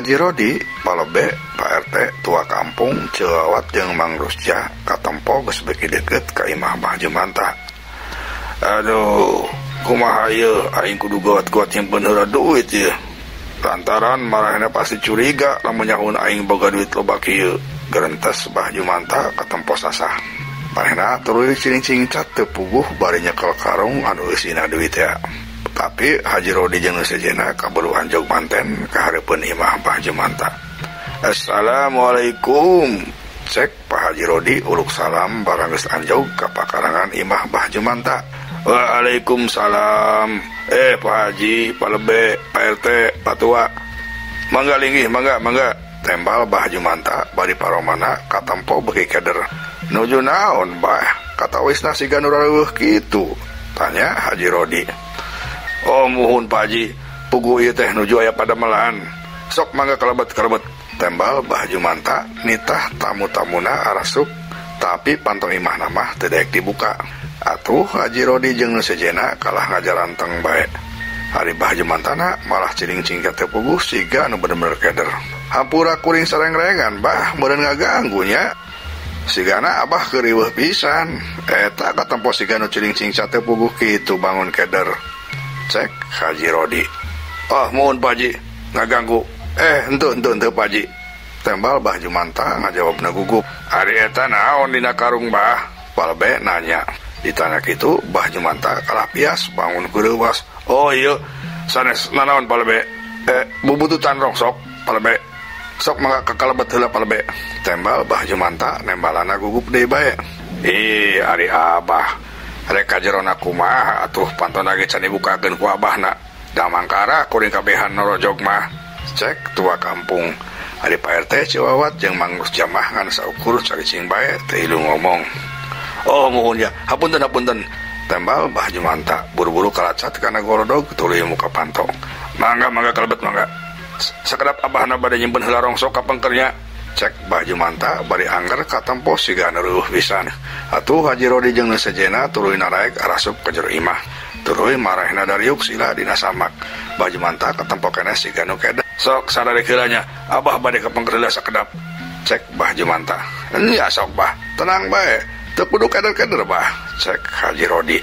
Haji Rodi, Palebe, Pak RT, tua kampung, Cewawat jeung Mang Rusja katempo geus beuki deukeut ka imah Bah Jumanta. Aduh, kumaha ieu aing kudu gawat-gawat nyimpen heula duit ieu. Lantaran marahna pasti curiga lamun nyahoun aing boga duit loba kieu. Gerentes Bah Jumanta katempo sasah. Marahna tuluy ciling-cingcat teu puguh bari nyekel karung anu eusina duit ya. Tapi Haji Rodi jeung sejena kaburu anjog manten ka hareupeun imah Bah Jumanta. Assalamualaikum. Cek Pak Haji Rodi uluk salam barang geus anjog ka pakarangan imah Bah Jumanta. Waalaikumsalam. Pak Haji, Pak Lebe, Pak RT, Pak Tua. Mangga linggih, mangga, mangga. Tembal Bah Jumanta bari paromana katempo beuki keder. Nuju naon, Bah? Katawisna siga nu rareueuh kitu? Tanya Haji Rodi. Oh muhun Pak Haji, puguh ieu teh nuju aya padamelan. Sok mangga kalebet-kalebet. Tembal Bah Jumanta nitah tamu-tamuna arasup, tapi pantong imahna mah teu daek dibuka. Atuh Haji Rodi jeung nu sejena kalah ngajaranteng bae. Ari Bah Jumantana malah ciling-cingkat teu puguh siga anu bener-bener keder. Hampura kuring sareng-rengan Bah, meureun ngaganggu nya. Sigana abah keur riweuh pisan. Eta katempo siga nu ciling-cingcat teu puguh kitu bangun keder. Cek Haji Rodi. Oh mohon Pak Haji ngaganggu. Henteu henteu henteu Pak Haji. Tembal Bah Jumanta ngajawabna gugup. Ari eta naon dina karung Bah? Palbe nanya. Ditanya kitu Bah Jumanta kalah pias bangun kureuwas. Oh iya sanes nanaon Palbe? Bubututan rongsok Palbe. Sok mangga kakalebet heula Palbe. Tembal Bah Jumanta nembalana gugup deui bae. Ih ari abah rek ka jerona kumaha atuh pantona ge can dibukakeun ku abahna. Da mangkara kuring kabehan norojog mah. Cek tua kampung. Ari Pak RT Cewawat jeung Mang Rusjamah ngan saukur caricing bae teu ilu ngomong. Oh muhun ya, hapunten hapunten. Tembal Bah Jumanta buru-buru kalacat kana gorodog tuluy muka panto. Mangga mangga kalebet mangga. Sakedap abahna bade nyimpen heula rongsok ka pengkernya. Cek Bah Jumanta bari angger katempo siga nu reueuh pisan. Atuh Haji Rodi jeung nu sejena tuluy naraek arasup ka jero imah. Tuluy marehna dariuk sila dina samak. Bah Jumanta katempo keneh siga nu keda. Sok sadarek heula nya, abah bade ka pengker heula sakedap. Cek Bah Jumanta. Nya sok Bah, tenang bae. Teu kudu keder-keder Bah. Cek Haji Rodi.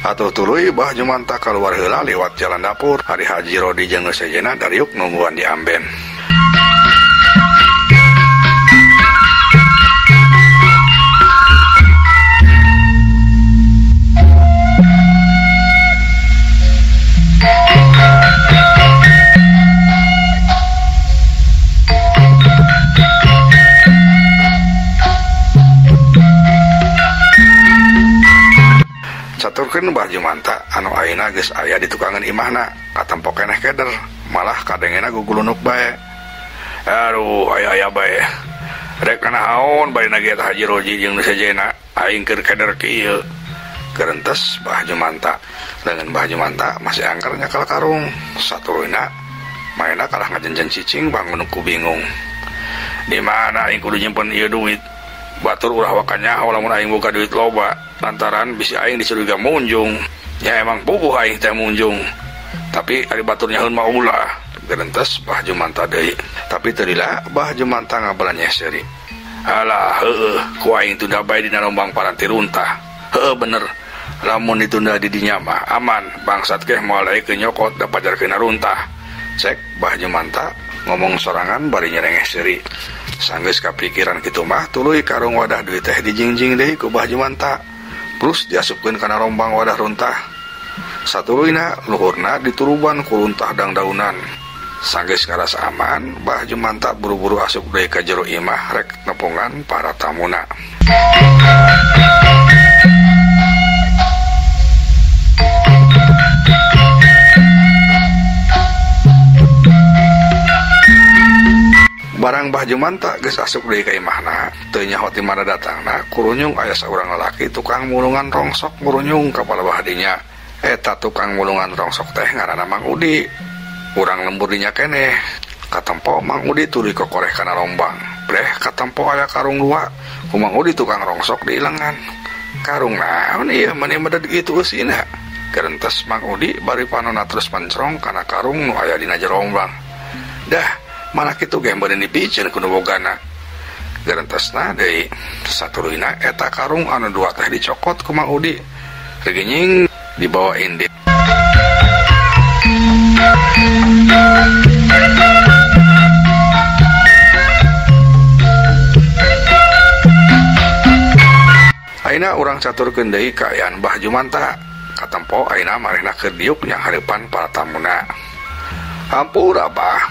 Atuh tuluy Bah Jumanta kaluar heula liwat jalan dapur. Ari Haji Rodi jeung nu sejena dariuk nungguan di amben. Caturkeun Bah Jumanta anu ayeuna geus aya di tukangan imahna katempo keneh keder malah kadengena gugulunuk bae. Aduh aya-aya bae. Rek naon bari nage eta Haji Roji jeung nu sejena aing keur keder kieu. Gerentes Bah Jumanta. Dengan Bah Jumanta masih angker nyakal karung. Saturuyna maena kalah ngajenjen cicing bangun ku bingung. Di mana aing kudu nyimpen ieu duit? Batur ulah wakanya lamun aing boga duit loba lantaran bisi aing dicuriga munjung. Ya emang puguh aing teh munjung. Tapi ari batur nyaheun mah ulah. Gerentes Bah Jumanta deui. Tapi teu lila Bah Jumanta ngabalanyeh seuri. Alah heueuh ku aing tunda bae dina rombang paranti runtah. Heueuh bener. Lamun ditunda di dinya mah aman, bangsat keh moal deui ke nyokot da pajarkeun runtah. Cek Bah Jumanta ngomong sorangan bari nyerengeh seuri. Sanggeus kapikiran kitu mah tuluy karung wadah duit teh dijingjing deui ku Bah Jumanta. Terus diasupkeun kana rombang wadah runtah. Satuluyna luhurna dituruban ku runtah dangdaunan. Sanggeus ngarasa aman, Bah Jumanta buru-buru asup deui ka jero imah rek nepungan para tamuna. Barang Bah Jumanta geus asup deui ka imahna, teu nyaho ti mana datangna, kurunyung aya saurang lalaki tukang mulungan rongsok ngurunyung ka palebah dinya. Eta tukang mulungan rongsok teh ngaranna Mang Udi. Urang lembur dinya keneh. Katempo Mang Udi tuluy kokoreh kana rombang. Bleh katempo aya karung dua, ku Mang Udi tukang rongsok diilengan. Karung naon ieu meni meded kitu eusina? Gerentes Mang Udi bari panona terus mencrong kana karung nu aya dina jero rombang. Dah, Malah kitu ge meureun dipiceun ku nu bogana. Gerentesna deui satuluyna eta karung anu dua teh dicokot ku Mang Udi. Regenying dibawa indit. Ayeuna urang caturkeun deui kaayaan Bah Jumanta. Katempo ayeuna marehna keur diuk nya hareupan para tamuna. Hampura Bah,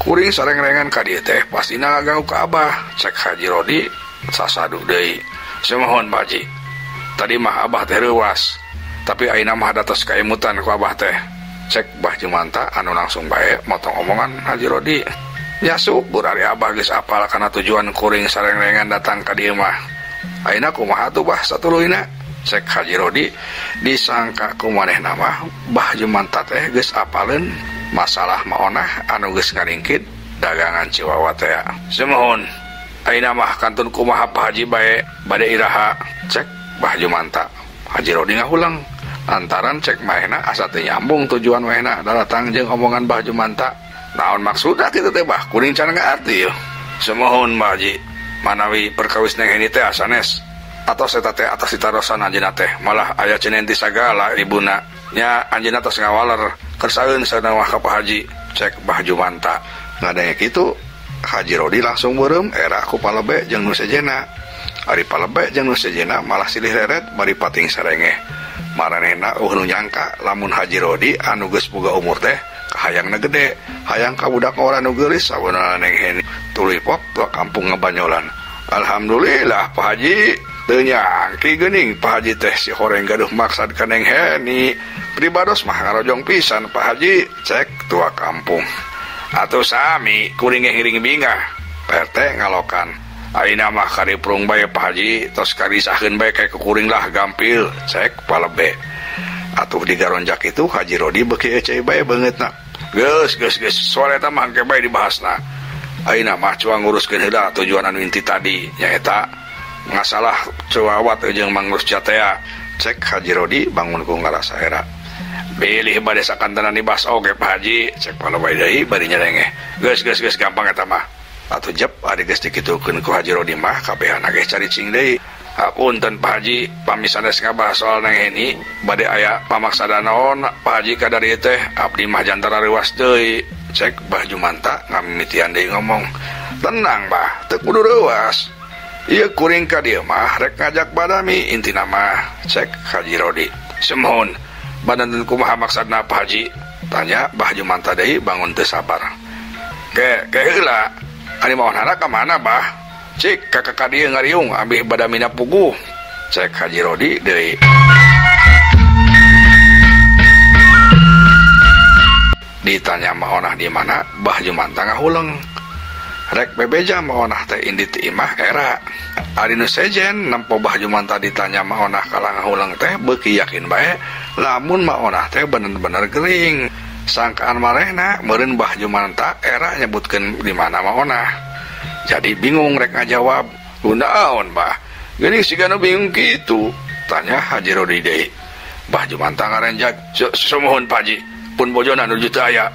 kuring sareng-rengan ka dieu teh pastina ngaganggu ka Abah, cek Haji Rodi sasadu deui. Sumuhun Pak Haji. Tadi mah Abah teh reuwas, tapi ayeuna mah datos kaemutan ku Abah teh. Cek Bah Jumanta anu langsung bae motong omongan Haji Rodi. Ya syukur ari Abah geus apal kana tujuan kuring sareng-rengan datang ka dieu mah. Ayeuna kumaha tuh Bah satuluyna? Cek Haji Rodi disangka ku manehna mah Bah Jumanta teh geus apaleun masalah maonah anu geus ngaringkit dagangan Ciwawa teh. Sumuhun. Ayeuna mah kantun kumaha Pak Haji bae bade iraha? Cek Bah Jumanta. Haji Rodi ngahulang lantaran cek manehna asa teu nyambung tujuan manehna daratang jeung omongan Bah Jumanta. Naon maksudna kitu teh Bah? Kuring can ngarti yeuh. Sumuhun Bah Haji. Manawi perkawis neng ini teh asanes atos eta teh atas ditarosan anjeunna teh malah aya cenenti sagala ibuna nya anjeunna tos ngawaler kersaeun saeunawa ka Pak Haji. Cek Bah Jumanta. Ngadenge kitu Haji Rodi langsung beureum era ku palebe jeung nu sejena. Ari palebe jeung nu sejena malah silih reret bari pating sarengeh. Maranehna eueuh nu nyangka lamun Haji Rodi anu geus boga umur teh kahayangna gede, hayang ka budak ora nu geulis sabeunana Neng Heni. Tuluy pok tua kampung ngebanyolan. Alhamdulillah Pak Haji, teu nyangki geuning Pak Haji teh si horeng gaduh maksad ka Neng Heni. Pribados mah ngarojong pisan Pak Haji, cek tua kampung. Atuh sami kuring ge ngiring bingah. Pak RT ngalokan. Ayeuna mah kariprung bae Pak Haji, tos karisahkeun bae kae kuring lah gampil, cek palebe. Atuh digaronjak itu Haji Rodi beuki eceu bae beungeutna. Geus geus geus, soal eta mah engke bae dibahasna. Ayeuna mah cuang nguruskeun heula tujuan anu inti tadi nyaeta ngasalah Ciwawat jeung Mang Rusja teh. Cek Haji Rodi bangun ku ngarasa era. Bilih bade sakantenan dibahas oge Pak Haji, cek palebay deui bari nyerengeh. Geus geus geus gampang eta mah. Atuh jep ari geus dikitukeun ku Haji Rodi mah kabehana ge caricing deui. Hapunten Pak Haji, pami sanes ngabahas soal Neng Heni, bade aya pamaksada naon Pak Haji ka dari teh abdi mah jantara reuwas deui. Cek Bah Jumanta ngamimitian deui ngomong. Tenang Bah, teu kudu reuwas. Ieu kuring ka dieu mah rek ngajak badami intina mah, cek Haji Rodi. Sumuhun, badanten kumaha maksadna Pak Haji? Tanya Bah Jumanta deui bangun teu sabar. Ke heula, ari maonana ka mana Bah? Cik kakak ka dieu ngariung ambih badamina puguh, cek Haji Rodi deui. Ditanya maonah di mana, Bah Jumanta ngahuleng. Rek bebeja maonah teh indit ti imah era. Ari nu sejen nempo Bah Jumanta ditanya maonah kalah ngahuleng teh beuki yakin bae lamun maonah teh bener-bener gering. Sangkaan marehna meureun Bah Jumanta era nyebutkeun di mana maonah. Jadi bingung rek ngajawab. Kunaon Bah? Geuning siga nu bingung kitu, tanya Haji Rodi deui. Bah Jumanta ngarenjag, "Sumuhun Pak Haji, pun bojona nuju teu aya.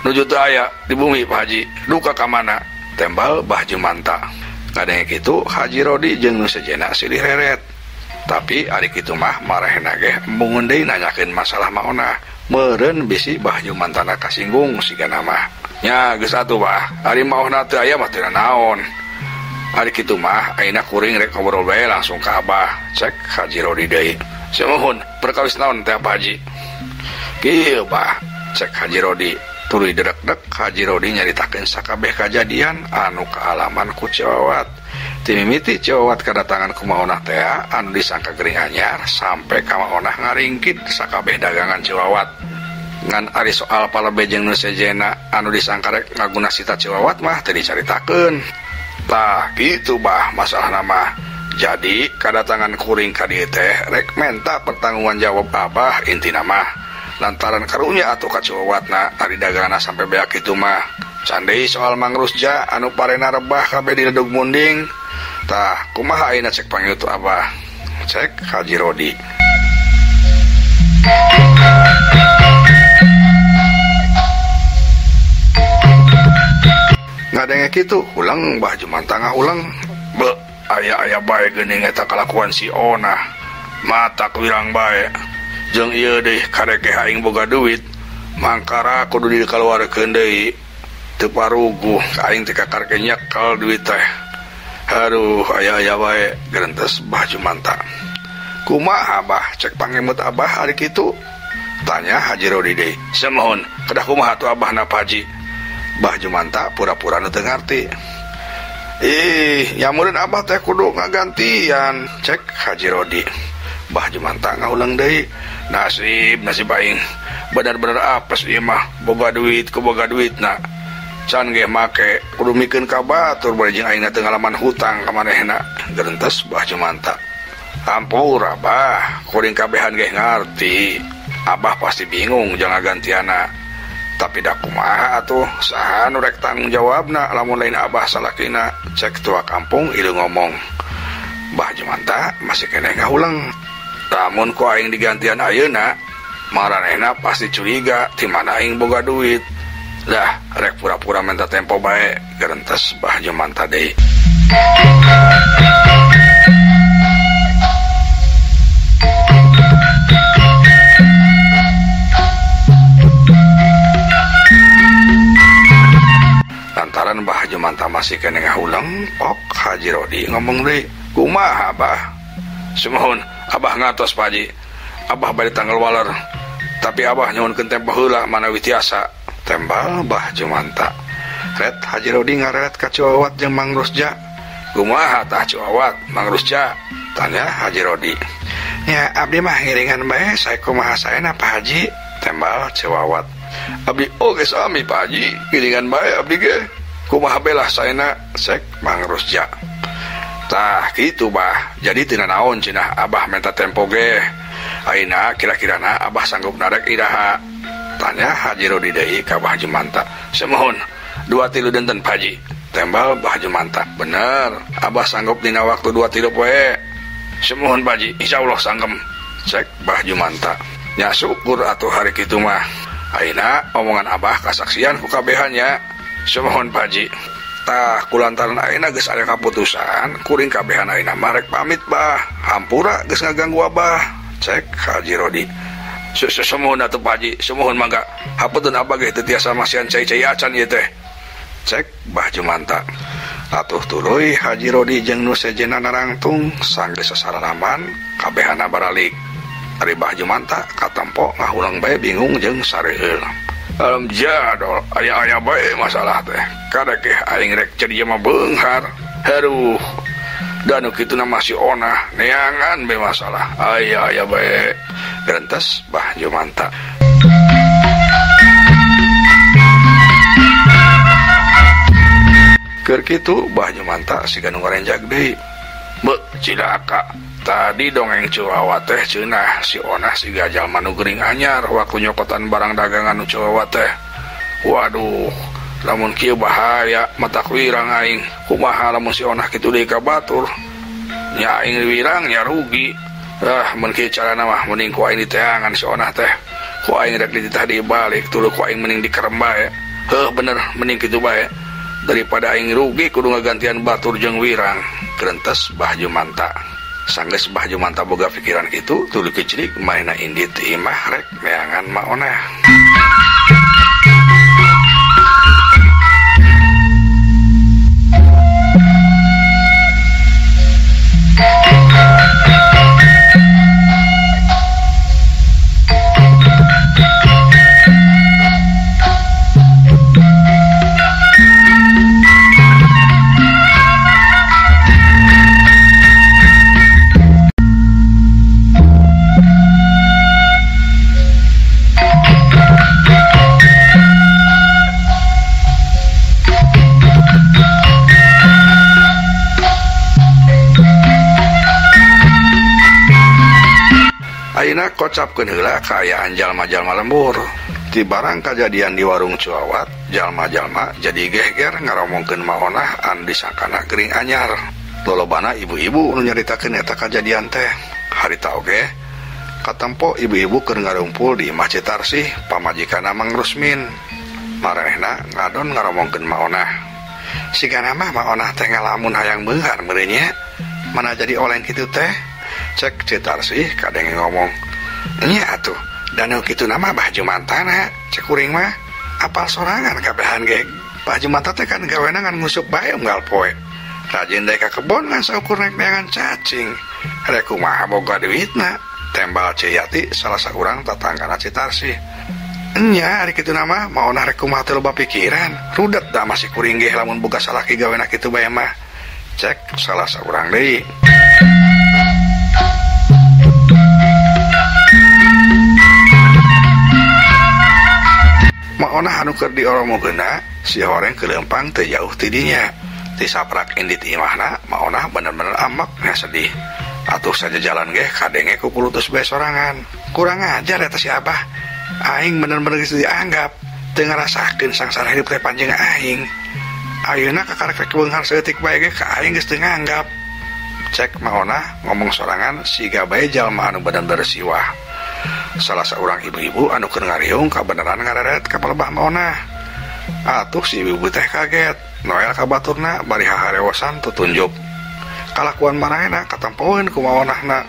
Nuju teu aya di bumi Pak Haji, duka ka mana?" Tembal Bah Jumanta. Ngadenge kitu Haji Rodi jeung nu sejena silih reret. Tapi ari kitu mah marehna ge embungeun deui nanyakeun masalah maonah. Meureun bisi Bah Jumantana kasinggung sigana mah. Nya geus atuh Bah, ari maohna teu aya mah teu naon. Ari kitu mah ayeuna kuring rek ngobrol bae langsung ka Abah, cek Haji Rodi deui. Sumuhun, perkawis naon teh Pak Haji? Kieu Bah, cek Haji Rodi. Tuluy dedek-dek Haji Rodi nyaritakeun sakabeh kajadian anu kaalaman ku Ciwawat. Timimiti Ciwawat kadatangan ku maonah teh anu disangka gering anyar sampai ka maonah ngaringkit sakabeh dagangan Ciwawat. Ngan ari soal palebe jeung nu sejena anu disangka rek ngaguna sita Ciwawat mah teu dicaritakeun. Tah kitu Bah masalahna mah. Jadi kadatangan kuring ka dieu teh rek menta pertanggungan jawab Abah intina mah. Lantaran karunya atuh ka Ciwawatna ari daganganna sampe beak kitu mah. Candei soal Mang Rusja anu parena rebah kabeh di ledug munding. Tah kumaha ayeuna cek pangitu Abah? Cek Haji Rodi. Ngadenge kitu ulang Bah Jumanta ngahuleng. Be aya-aya bae geuning eta kalakuan si Onah. Matak wirang bae. Jeung ieu deui karek aing boga duit mangkara kudu dikaluarkeun deui. Teu paruguh aing teh kakarek nyekel duit teh. Aduh aya-aya bae gerentes Bah Jumanta. Kumaha Abah cek pangemut Abah ari kitu? Tanya Haji Rodi deui. Semohon kedah kumaha tuh Abah na Pak Haji? Bah Jumanta pura-pura nu teu ngarti. Ih, nyamureun Abah teh kudu ngagantian, cek Haji Rodi. Bah Jumanta ngahuleng deui. Nasib nasib aing bener-bener apes ieu mah, boga duit ku boga duitna. Can ge make kudu mikeun ka batur bari jeung aing teu ngalaman hutang ka manehna, gerentes Bah Jumanta. Hampura Bah, kuring kabehan ge ngarti. Abah pasti bingung jeung ngagantiana. Tapi da kumaha atuh, saha nu rek tanggung jawabna lamun lain Abah salakina, cek tua kampung ieu ngomong. Bah Jumanta masih keneh ngahuleng. Lamun ku aing digantian ayeuna, maranehna pasti curiga ti mana aing boga duit. Dah rek pura-pura minta tempo bae, gerentes Bah Jumanta deui. Lantaran Bah Jumanta masih keneh ngahuleng, pok Haji Rodi ngomong deui, kumaha Abah? Sumuhun, Abah ngatos Pak Haji. Abah bari tanggal waler. Tapi Abah nyuhunkeun tempo heula manawi tiasa. Tembal Bah Jumanta. Ret Haji Rodi ngareret ka Cuawat jeung Mang Rusja. Kumaha tah Cuawat, Mang Rusja? Tanya Haji Rodi. Nya abdi mah ngiringan bae sae kumaha saena Pak Haji? Tembal Cuawat. Abdi oge sami Pak Haji, ngiringan bae abdi ge. Kumaha belah saena cek Mang Rusja. Tah kitu Bah, jadi tina naon cenah Abah minta tempo ge. Ayeuna kira-kirana Abah sanggup narek iraha? Tanya Haji Rodi deui ka Bah Jumanta. Semohon 2-3 dinten Pak Haji. Tembal Bah Jumanta. Bener, Abah sanggup dina waktu 2-3 poe. Semohon Pak Haji, insyaallah sanggem. Cek Bah Jumanta. Nya syukur atuh hari kitu mah. Ayeuna omongan Abah kasaksian ku kabehannya. Semohon Pak Haji. Tah kulantaran ayeuna geus aya kaputusan, kuring kabehan ayeuna mah rek pamit Bah. Hampura geus ngaganggu Abah. Cek Haji Rodi. Semohon atuh Pak Haji, semohon mangga. Hapunten Abah ge teu tiasa masihan cai-cai acan ieu teh. Cek Bah Jumanta. Atuh tuluy Haji Rodi jeung nu sejenna narangtung sanggeus sasaranaman kabehana baralik. Ari Bah Jumanta katempo ngahuleng bae bingung jeung sareueul. Alam jadol aya-aya bae masalah teh. Kadek aing rek jadi mah beunghar. Haduh. Dan kitu na masih onah neangan be masalah. Aya-aya bae. Gerentes Bah Jumanta. Keur kitu Bah Jumanta siga nu ngarenjag deui. Be cilaka. Tadi dongeng Cuawat teh cenah si Onah siga jalma nu geuring anyar waktu nyokotan barang dagangan nu Cuawat teh. Waduh, lamun kieu bahaya matak wirang aing. Kumaha lamun si Onah kitu deui ka batur? Nya aing wirang nya rugi. Ah, mun kieu carana mah mending ku aing diteangan si Onah teh. Ku aing rek dititah dibalik tuluy ku aing mending dikerem bae. Heuh bener mending kitu bae. Daripada aing rugi kudu ngagantian batur jeung wirang. Gerentes Bah Jumanta. Sanggeus Bah Jumanta boga pikiran kitu tuluy kecerik manehna indit ti imah rek neangan Ma Onah. Ayeuna kocapkeun heula kaayaan jalma-jalma lembur. Ti barang kajadian di warung Cuawat, jalma-jalma jadi geger ngaromongkeun Ma Onah anu disangkana gering anyar. Lolobana ibu-ibu nu nyaritakeun eta kajadian teh. Harita oge katempo ibu-ibu keur ngarumpul di imah Citarsih, pamajikanna Mang Rusmin. Maranehna ngadon ngaromongkeun Ma Onah. Sigana mah Maonah teh ngalamun hayang beunghar meureun nya. Mana jadi oleng kitu teh? Cek Ceu Tarsih kadenge ngomong. Nya atuh, da nu kitu na mah Bah Jumantana, cek kuring mah. Apal sorangan kabehan ge. Bah Jumanta teh kan gawena ngan ngusup bae unggal poe. Rajin deui ka kebon ngan saukur rek neangan cacing. Rek kumaha boga duitna? Tembal Ceu Yati salah saurang tatanggana Ceu Tarsih. Nya ari kitu na mah Maonah rek kumaha teh loba pikiran. Rudet da masih kuring ge lamun boga salaki gawena kitu bae mah. Cek salah saurang deui. Maonah anu keur dioromogeuna si horeng kelempang teu jauh ti dinya. Ti saprak indit imahna Maonah bener-bener amek nya sedih. Atuh saja jalan ge kadenge ku pulutus bae sorangan. Kurang ajar eta si Abah. Aing bener-bener geus dianggap teu ngarasakeun sangsara hidup teh panjang aing. Ayeuna kakarek rek beunghar saeutik bae ge ka aing geus teu nganggap. Cek Maonah ngomong sorangan siga bae jalma anu bener-bener siwah. Salah seorang ibu-ibu anu keur ngariung kabeneran ngareret ka palebah Maonah. Atuh si ibu-ibu teh kaget. Noel ka baturna bari haharewosan tutunjuk. Kalakuan marahena katempoeun ku Maonahna.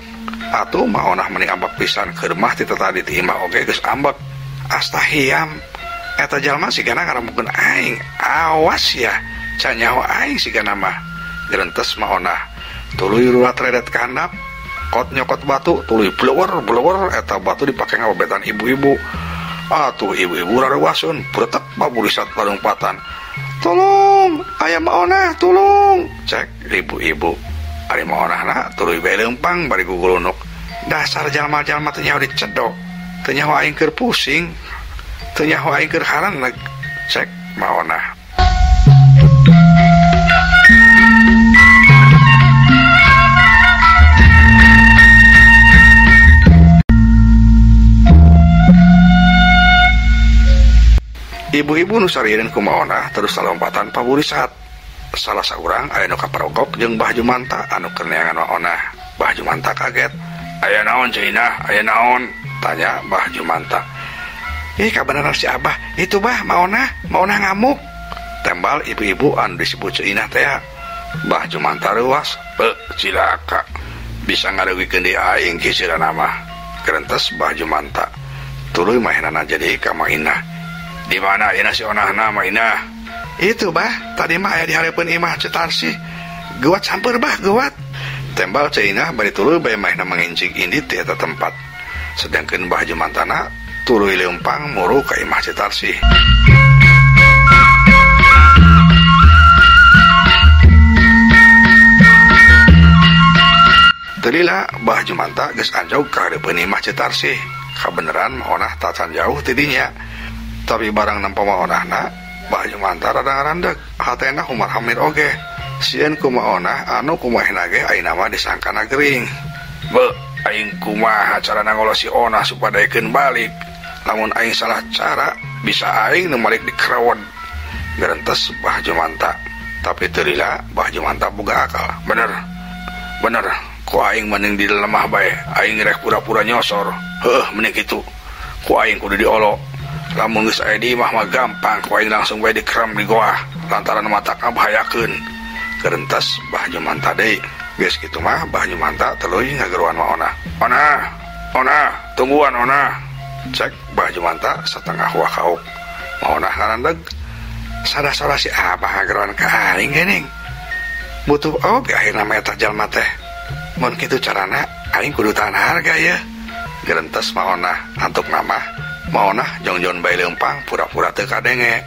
Atuh Maonah meni ambek pisan keur mah ti tadi ti imah oge geus ambek. Astahiam eta jalma sigana ngaramukeun aing. Awas ya, can nyaho aing sigana mah. Gerentes Maonah. Tuluy rurat redet ka handap. Kot nyokot batu tuluy blower blower eta batu dipake ngabebetan ibu-ibu. Atuh ibu-ibu raruasun bretek paburisat palungpatan. Tolong, aya Maonah, tolong. Cek ibu-ibu. Ari Maonahna tuluy bae leumpang bari gugulunuk. Dasar jalma-jalma teu nyaho dicedok. Teu nyaho aing keur pusing. Teu nyaho aing keur haraneg. Cek Maonah. Ibu-ibu nu sarieun ku Maonah terus salompatan paburisat. Salah saurang aya nu kaperogok jeung Bah Jumanta anu keur neangan Maonah. Bah Jumanta kaget. Aya naon Ceu Inah? Aya naon? Tanya Bah Jumanta. Ih kabeneran si Abah, itu Bah Maonah, Maonah ngamuk. Tembal ibu-ibu anu disebut Ceu Inah teh. Bah Jumanta reuas, "Beuh, cilaka. Bisa ngareuwikeun deui aing kisirana mah." Gerentes Bah Jumanta. Tuluy mahenana jadi ka Ma Inah. Di mana Inah si Onahna Ma Inah? Itu Bah, tadi mah aya di hareupeun imah Ceu Tarsih. Geuwat samper Bah, geuwat. Tembal Ceu Inah bari tuluy bae mahna mengincing indit di eta tempat. Sedangkeun Bah Jumantana tuluy leumpang muru ka imah Ceu Tarsih. Teu lila Bah Jumanta geus anjog ka hareupeun imah Ceu Tarsih. Kabeneran Maonah tacan jauh ti dinya. Tapi barang nempo Maonahna, Bah Jumanta rada ngarandeg, hatena humar hamir oge. Sieun ku Maonah anu kumahna ge ayeuna mah disangkana gering. Beuh, aing kumaha carana ngolos si Onah supaya daekeun balik. Lamun aing salah cara, bisa aing nu balik dikerewod. Gerentes Bah Jumanta. Tapi teu lila Bah Jumanta boga akal. Bener. Bener, ku aing mending di lemah bae, aing rek pura-pura nyosor. Heuh, mending kitu. Ku aing kudu diolo. Lamun geus aya di imah mah gampang, ku aing langsung bae dikeram di goah lantaran mata kabahayakeun. Gerentes Bah Jumanta deui. Geus kitu mah Bah Jumanta tuluy ngageroan Maonah. Onah, Onah, tungguan Onah. Cek Bah Jumanta satengah wakauk. Maonah ngarandeg. Sada-sada si Abah ngageroan ka aing geuning. Butuh oge akhirna mah eta jalma teh. Mun kitu carana aing kudu tahan harga ye. Gerentes Maonah antuk nama. Maonah jongjon bae leumpang pura-pura teu kadenge.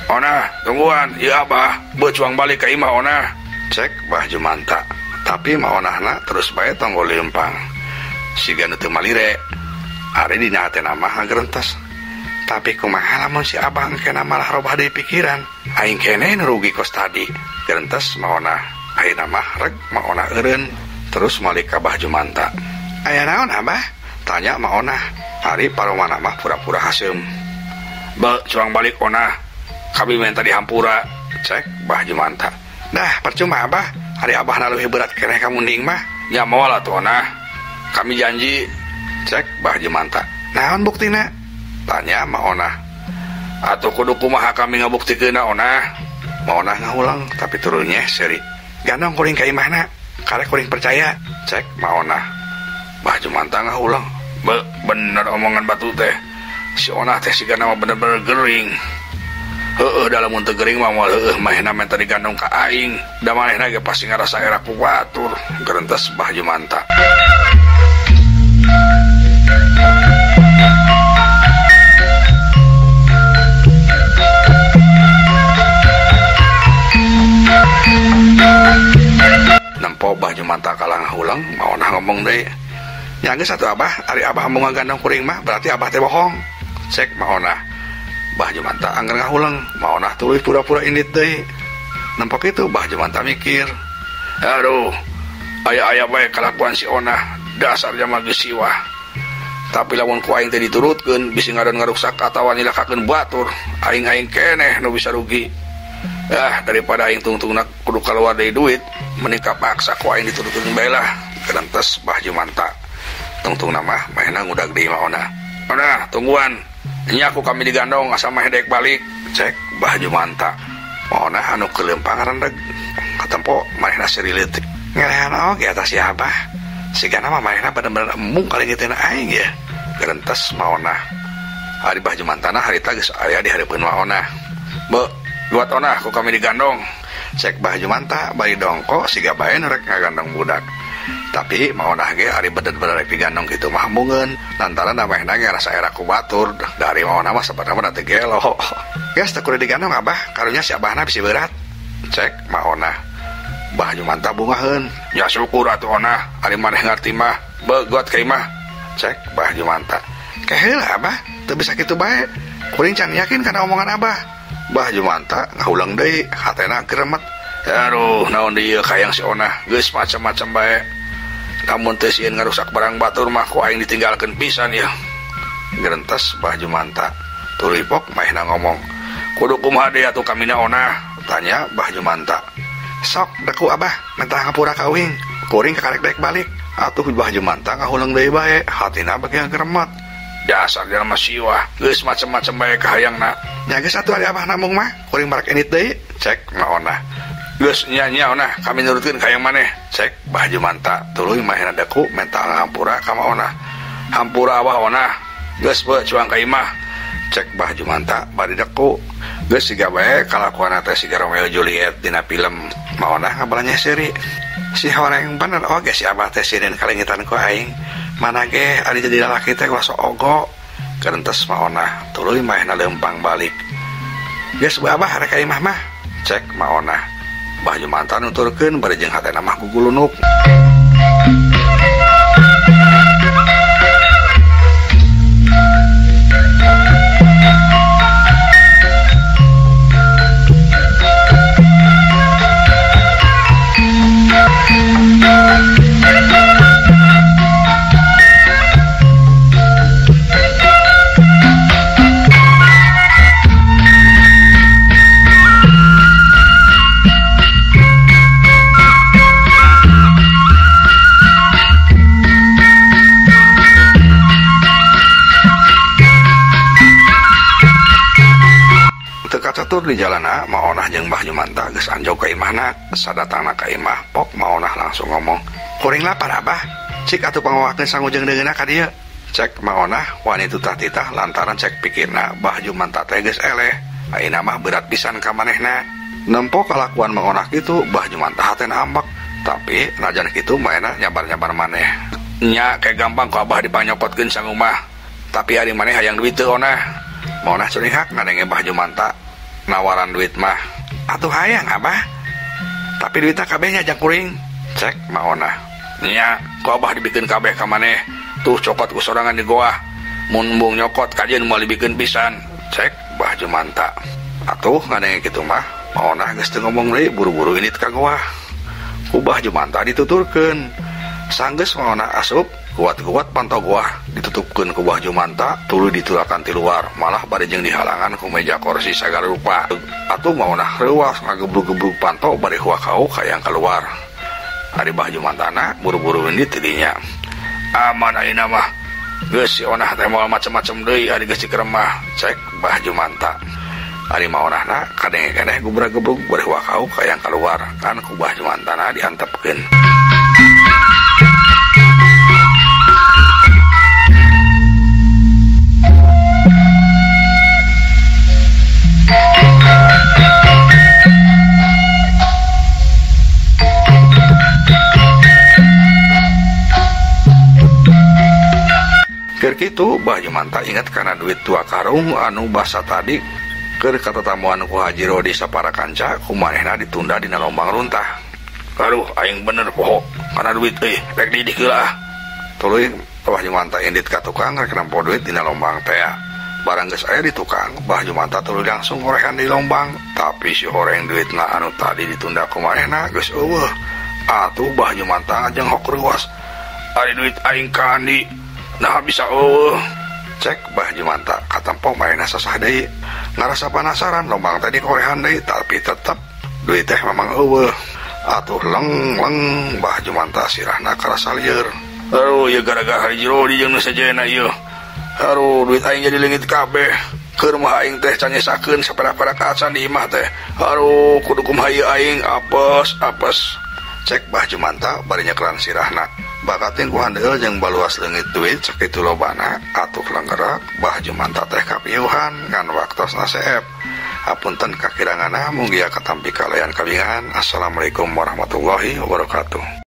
Onah, tungguan, ieu Abah, beuh cuang balik ka imah Onah. Cek Bah Jumanta. Tapi Maonahna terus bae tonggo leumpang. Siga nu teu malire. Ari dina hatena mah ngagerentes. Tapi kumaha lamun si Abah engkena malah robah deui pikiran. Aing keneh nu rugi kos tadi. Gerentes Maonah. Ayeuna mah reg Maonah eureun terus malik ka Bah Jumanta. Aya naon Abah? Tanya Maonah. Ari paromana mah pura-pura haseum. Beuh, cuang balik Onah. Kami minta dihampura. Cek Bah Jumanta. Dah, percuma Abah. Ari Abah na leuwih berat keneh ka munding mah. Nya moal atuh Onah. Kami janji. Cek Bah Jumanta. Naon buktina? Tanya Maonah. Atuh kudu kumaha kami ngabuktikeunna Onah? Maonah ngahulang tapi turunnya seri. Gandong kuring ka imahna, karek kuring percaya. Cek Maonah. Bah Jumanta ngahulang. Bener omongan batu teh. Si Onah teh sigana mah bener-bener gering. Heeh, da lamun teu gering mah moal heueuh manehna menta digandong ka aing. Da manehna ge pasti ngarasa era ku batur. Gerentes Bah Jumanta. Nempo Bah Jumanta kalah ngahulang, Maonah ngomong deui. Nya geus atuh Abah, ari Abah mau ngagandong kuring mah berarti Abah teh bohong. Cek Maonah. Bah Jumanta angger ngahulang, Maonah tuluy pura-pura indit deui. Nempo kitu Bah Jumanta mikir, aduh, aya-aya bae kalakuan si Onah, dasar jalma geus siwah. Tapi lamun ku aing teh diturutkeun bisi ngadon ngaruksak atawa nyilakakeun batur, aing-aing keneh nu bisa rugi. Ah, daripada aing tungtungna kudu kaluar deui duit, mending kapaksa ku aing diturutkeun bae lah. Gerentes Bah Jumanta. Tungtungna mah manehna ngudag deui Maonah. Onah, tungguan. Nya ku kami digandong asa mah dek balik. Cek Bah Jumanta. Maonah anu kelempang rendeg. Katempo manehna seuri leutik. Ngelehan oge atas si Abah. Sigana mah manehna bener-bener embung kali ngeuteuna aing ya. Gerentes Maonah. Ari Bah Jumantana harita geus aya di hareupeun Maonah. Be, buat Onah ku kami digandong. Cek Bah Jumanta bari dongko siga bae nu rek ngagandong budak. Tapi Maonah ge ari bener-bener rek digandong kitu mah embungeun lantaran manehna ge rasa era ku batur. Dari Maonah mah sabarna teh gelo. Geus teu kudu digandong Abah, karunya si Abahna bisi berat. Cek Maonah. Bah Jumanta bungaheun. Ya syukur atuh Onah, ari maneh ngarti mah. Begot ka imah. Cek Bah Jumanta. Keheula Abah, teu bisa kitu bae. Kuring can yakin kana omongan Abah. Bah Jumanta ngahulang deui, hatena geremet. Aduh, naon deui hayang si Onah, geus macam-macam bae. Lamun teu sieun ngarusak barang batur mah ku aing ditinggalkeun pisan ya. Gerentes Bah Jumanta. Tuluy pok manehna ngomong. Kudu kumaha deui atuh kamina Onah? Tanya Bah Jumanta. Sok deku Abah, mentah ngapura ka uing. Kuring kakarek dek balik. Atuh Bah Jumanta ngahulang deui bae, hatina bagi geremet. Dasar jelema siwah, geus macam-macam bae kahayangna. Nya geus atuh ari Abah namung mah, kuring barek indit deui. Cek Maonah. Geus nya nya Onah, kami nurutkeun ka hayang maneh. Cek Bah Jumanta. Tuluy manehna deku menta ngahampura ka Maonah. Hampura Abah Onah. Geus beuh cuang ka imah. Cek Bah Jumanta bari deku. Geus siga bae kalakuanna teh siga Romeo Juliet dina film. Maonah ngabalanya seuri. Si horeng bener oge si Abah teh sieun kalengitan ku aing. Mana ge ari jadi lalaki teh kuasa ogo. Gerentes Maonah. Tuluy manehna leumpang balik. Geus beuh Abah rek ka imah mah. Cek Maonah. Bah Jumanta nuturkeun bari jeung hatena mah gugulunuk. Catur di jalana Maonah jeung Bah Jumanta geus anjog ka imahna. Sadatangna ka imah pok Maonah langsung ngomong, kuring lapar Abah, cik atuh pangawakeun sangu jeung deungeunna ka dieu. Cek Maonah wani tutah-titah lantaran cek pikirna Bah Jumanta teh geus eleh, ayeuna mah berat pisan ka manehna. Nempo kalakuan Maonah kitu Bah Jumanta hatena ambek, tapi najan kitu manehna nyabar-nyabar maneh. Nya kayak gampang ku Abah dipanyokotkeun sangu mah, tapi ari maneh hayang duit teu Onah. Maonah curihak ngadenge Bah Jumanta nawaran duit mah. Atuh hayang Abah, tapi duitna kabeh nya jang kuring. Cek Maonah. Nya ku Abah dibikeun kabeh ka maneh, tuh cokot ku sorangan di goa, mun embung nyokot kajeun moal dibikeun pisan. Cek Bah Jumanta. Atuh ngadenge kitu mah Maonah geus teu ngomong deui, buru-buru indit ka goa. Ku Bah Jumanta dituturkeun. Sanggeus Maonah asup, kuat-kuat pantau goa ditutupkeun ku Bah Jumanta, tuluy ditulakan ti luar, malah bari jeung dihalangan ku meja kursi sagala rupa. Atuh Maonah reuas ngagebrug-gebrug panto bari huakau hayang keluar. Ari Bah Jumantana buru-buru indit ti dinya. Aman ayeuna mah, geus si Onah teh moal macem-macem deui ari geus dikeremah. Cek Bah Jumanta. Ari maonahna kadenge keneh gubra-gebrug bari wakau kayang kaluar kan ku Bah Jumantana diantepkeun. Keur kitu Bah Jumanta inget kana duit 2 karung anu basa tadi keur katatamuan ku Haji Rodi sapara kanca ku manehna ditunda dina lombang runtah. Aduh aing bener poho kana duit euy rek didik heula ah. Tuluy Bah Jumanta indit ka tukang rek nempo duit dina lombang teh. Barang geus aya di tukang, Bah Jumanta tuluy langsung horehan di lombang, tapi si horeng duitna anu tadi ditunda ku manehna geus eueuh. Atuh Bah Jumanta ngajenghok reuas. Ari duit aing ka Andi nah bisa eueuh. Cek Bah Jumanta katempo manehna sasah deui. Ngarasa penasaran lombang tadi korehan deui tapi tetep duit teh memang eueuh. Atuh leng-leng Bah Jumanta sirahna karasa lieur. Aduh ieu gara-gara Haji Rodi jeung nu sejenna ieu. Aduh duit aing jadi leungit kabeh. Keur mah aing teh can nyesakeun sapera-pera kacan di imah teh. Aduh kudu kumaha ieu aing apes apes. Cek Bah Jumanta bari nyekelan sirahna. Bakating ku handeul jeung baluas leungit duit sakitu lobana atuh lenggerak Bah Jumanta teh kapiuhan ngan waktosna seep. Hapunten kakiranganna munggia katampi kalayan kabingan. Assalamualaikum warahmatullahi wabarakatuh.